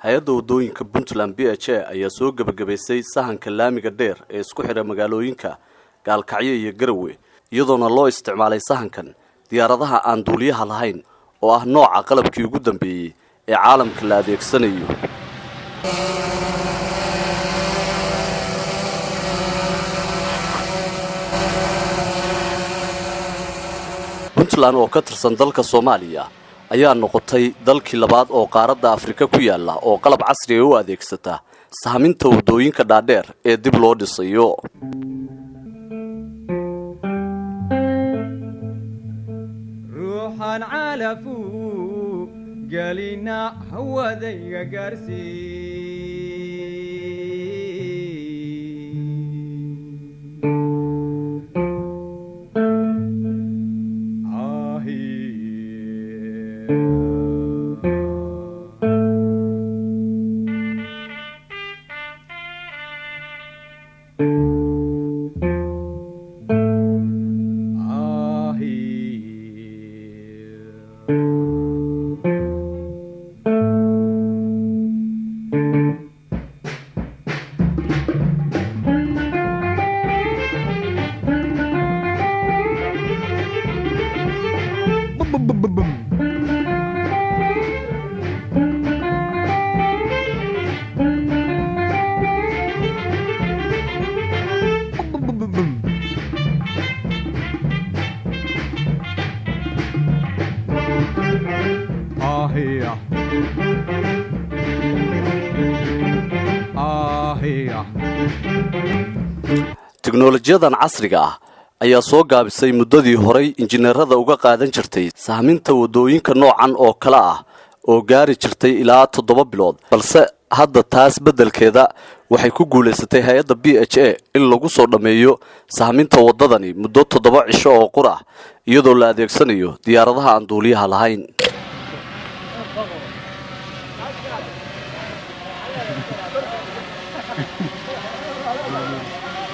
Hay-adda waddooyinka Puntland BHA ayaa soo gebagabaysay sahanka laamiga dheer ee isku xidha magaalooyinka Gaalkacyo iyo Garowe, iyadoona loo isticmaalay sahankan diyaaradaha aan duuliyaha lahayn oo ah nooca qalabkii ugu dambeeyey ee caalamka la adeegsanayo. Puntland oo ka tirsan dalka Soomaaliya ayaa noqotay dalkii labaad oo qaaradda Afrika ku yaala oo qalab casriga u adeegsata sahminta waddooyinka dhaadheer ee dib loo dhisayo. Ruuxaan calafuu gelina hawadayga gaarsii. Tiknolojiyadan casriga ah ayaa soo gaabisay muddadii horay injineerada uga qaadan jirtay sahminta waddooyinka noocan oo kale ah oo gaari jirtay ilaa 7 bilood, balse hadda taas beddelkeeda waxay ku guulaysatay hay-adda BHA in lagu soo dhammeeyo sahminta waddadani muddo 7 cisho oo qur ah, iyadoo la adeegsanayo diyaaradaha aan duuliyaha lahayn.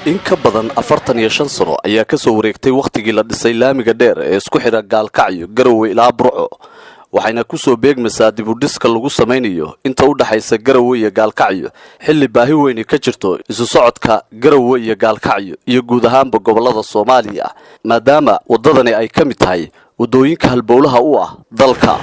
In ka badan 45 sano ayaa ka soo wareegtay wakhtigii la dhisay laamiga dheer ee isku xidha Gaalkacyo, Garowe ilaa Burco, waxayna ku soo beegmaysaa dibudhiska lagu samaynayo inta u dhexaysa Garowe iyo Gaalkacyo xilli baahi weyni ka jirto isu socodka Garowe iyo Gaalkacyo iyo guud ahaanba gobollada Soomaaliya, maadaama waddadani ay ka mid tahay waddooyinka halbowlaha u ah dalka.